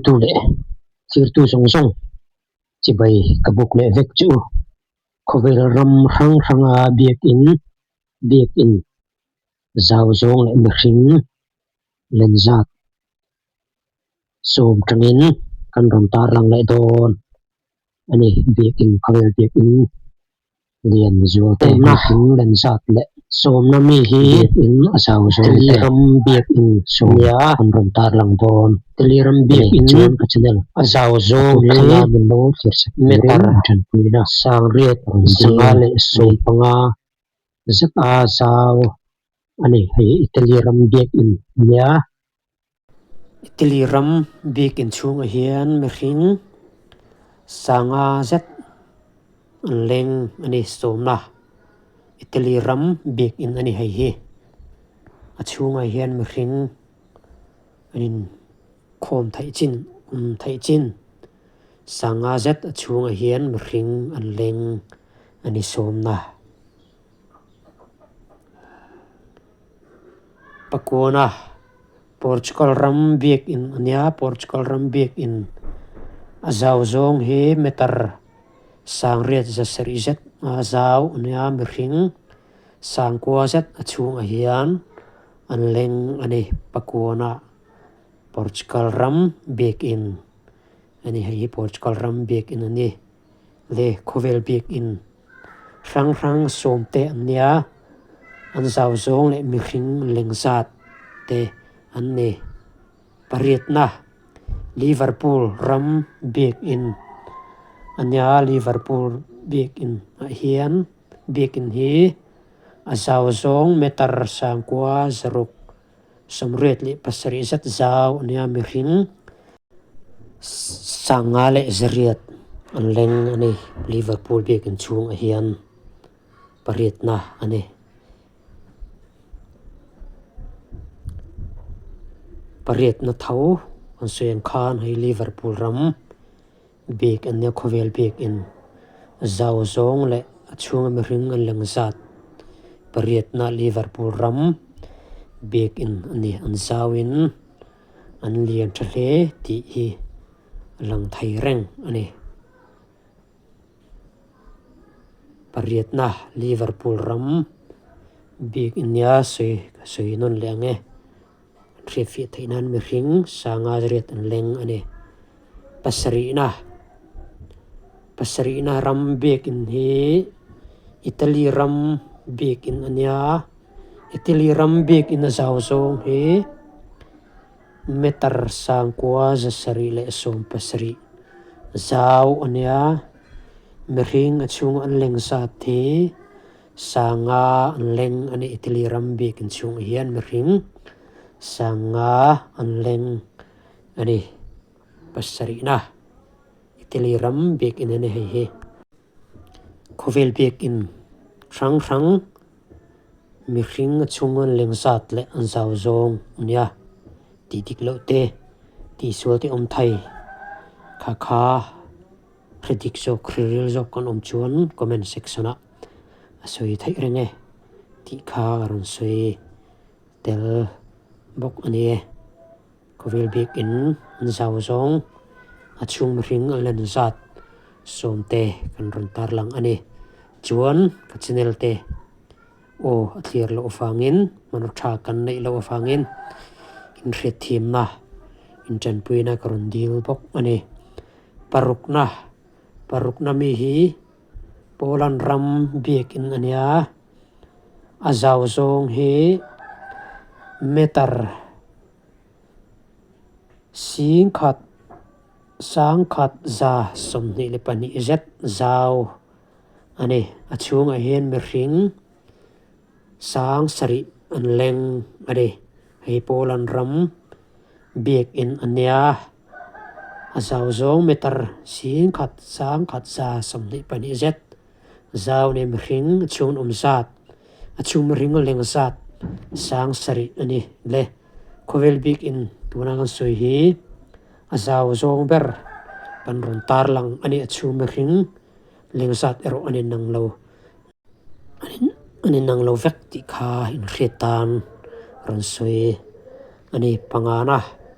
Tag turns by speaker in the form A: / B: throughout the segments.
A: Ngaithlatu leh thirtu zawng zawng chibai ka buk leh vek chu khawvel ram hrang hranga biakin biakin zau zawng leh mihring len zat sawm tangin kan rawn tarlang leh dawn a ni biakin khawvel biakin. Lian zual te mihring len zat leh sawmna mi hi biakin a zau zawng te ram biakin sawmnia an rawn tarlang dawn. Teli ram biakin chuan ka channel a zau zawng hi thla min lo thlir sak turin tanpuina sangriat sanga leh sawmpanga zet a zau a ni. Hei Italy ram biakin nia.
B: Italy ram biakin chhungah hian mihring sanga zet an leng a ni sawmna Italy ram biakin a ni hei hi a chhungah hian mihring an inkhawm theih chin awm theih chin sanga zet a chhungah hian mihring an leng a ni sawmna. Pakuana Portugal ram biakin a nia Portugal ram biakin a zau zawng hi meter sangriat za sarih zet a zau a nia mihring sangkua zet a chhungah hian an leng a ni Pakuana Portugal ram biakin a ni hei hi Portugal ram biakin a ni le khawvel biakin. Hrang hrang sawm te an nia, an zau zawng leh mihring leng zat te an ni. Pariatna, Liverpool ram biakin a nia, Liverpool biakin ah hian biakin hi a zau zawng meter sangkua zaruk 87 zat zau a nia mihring sanga leh zariat an leng a ni Liverpool biakin chhungah hian pariatna a ni. Pariatna tho an sawi ang khan hei Liverpool ram bik an nia khawvel biakin zau zawng leh a chhunga mihring an leng zat pariatna Liverpool ram biakin a ni an zauin an lian tha hle tih hi a lang thei reng a ni. Pariatna Liverpool ram biakin nia sawi ka sawi nawn leh ang e. Hriatfiah theih nan mihring sanga riat an leng a ni. Pasarihna Pasarihna ram biakin hi Italy ram biakin a nia. Italy ram biakin a zau zawng hi meter sangkua zasarih leh 70 zau a nia. Mihring a chhung an leng zat hi Sanga an leng a ni. Italy ram bik inchhung hian mihring sanga an leng a ni. Pasarihna Italy ram bik in a ni hei hi. Khawvel bik in hrang hrang mihring a chhung an leng zat leh an zau zawng a nia. Tih dik loh te, tihsual te awm thei kha kha. Hre dik zawk, hre ril zawk kan awm chuan comment section ah a sawi theih reng e tih kha a rawn sawi tel bawk a ni e. Khawvel biakin an zau zawng a chhung mihring an len zat sawm te kan rawn tarlang a ni. Chuan ka channel te aw a thlir loh avangin hmanraw tha kan neih loh avangin inhriatthiamna intanpuina ka rawn dil bawk a ni. Parukna, Parukna mi hi Poland ram biakin a nia. A zau zawng hi meter singkhat sangkhat za 22 zet zau a ni. A chhungah hian mihring 7,000 an leng a ni. Hei Poland ram biakin a nia. A zau zawng meter 10,000 sangkhat za 22 zet zau nei mihring a chhung awm zat a chhung mihring a leng zat 7,000 a ni le. Khawvel bik in tuna kan sawi hi a zau zawng ber kan rawn tarlang a ni a chhung mihring leng zat erawh a ni nang lo a ni nang lo vek tih kha inhriat tan rawn sawi a ni pangana.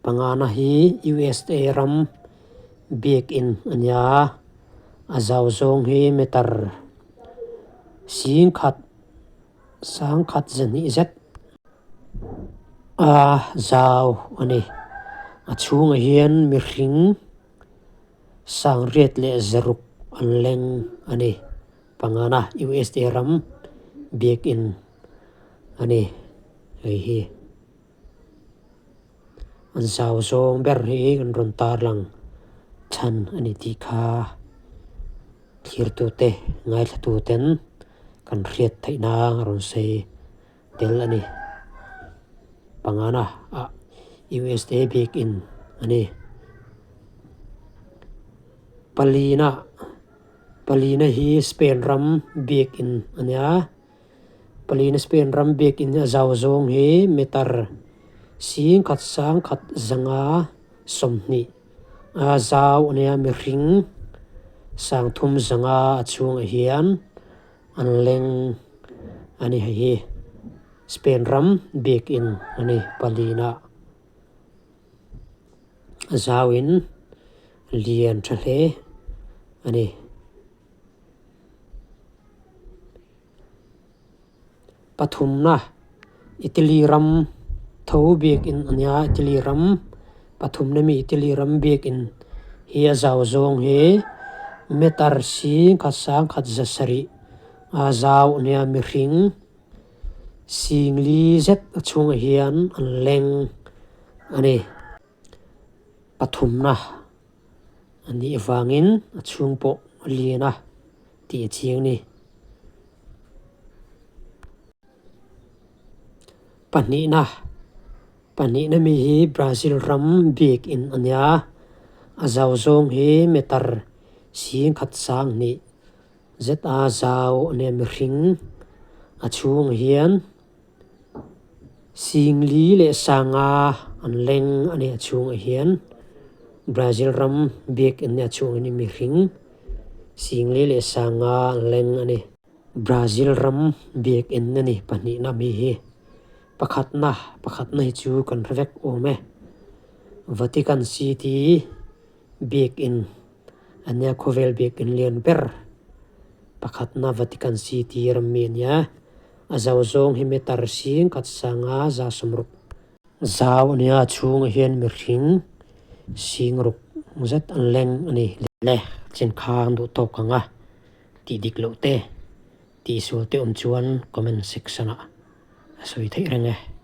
B: Pangana hi USA ram biakinn a nia, a zau zawng hi meter singkhat sangkhat zahnih zet a zau a ni. A chhungah hian mihring sangriat leh zaruk an leng a ni. Pangana USA ram biakinn a ni hei hi. An zau zawng ber hi an rawn tarlang chhan a ni tih kha thlirtute ngaithlatuten kan hriat theih nan a rawn sawi tel a ni. Pangana ah USA biakinn a ni. Palina Palina hi Spain ram biakinn a nia. Palina Spain ram biakinn a zau zawng hi meter singkhat sangkhat zanga 20 a zau a nia mihring sangthum zanga a chhungah hian an leng a ni hei hi Spain ram biakinn a ni palina a zauin lian tha hle a ni. Pathumna, Italy ram tho biakinn a nia, Italy ram pathumna mi Italy ram biakinn hi a zau zawng hi meter singkhat sangkhat 700 a zau a nia, mihring singli zet a chhungah hian an leng a ni. Pathumna a nih avangin a chhung pawh a lian a tih a chiang a ni. Pahnihna, Pahnihna mi hi Brazil ram biakinn a nia, a zau zawng hi meter 10,000 2 zet a zau a nia mihring a chhungah hian. 40 leh 500 an leng a ni a chhungah hian Brazil ram biakinn a chhungah hian mihring 40 leh 500 an leng a ni. Brazil ram biakinn a ni pahnihna mi hi pakhatna pakhatna hi chu kan hre vek awm e Vatican City biakinn a nia khawvel biakinn lian ber pakhatna Vatican City ram mi a nia. A zau zawng hi meter 10,000 160 zau a nia, a chhungah hian mihring 60 zet an leng a ni. Le chinkhang duh tawk ang a tih dik loh te, tih sual te awm chuan comment section ah a sawi theih reng e.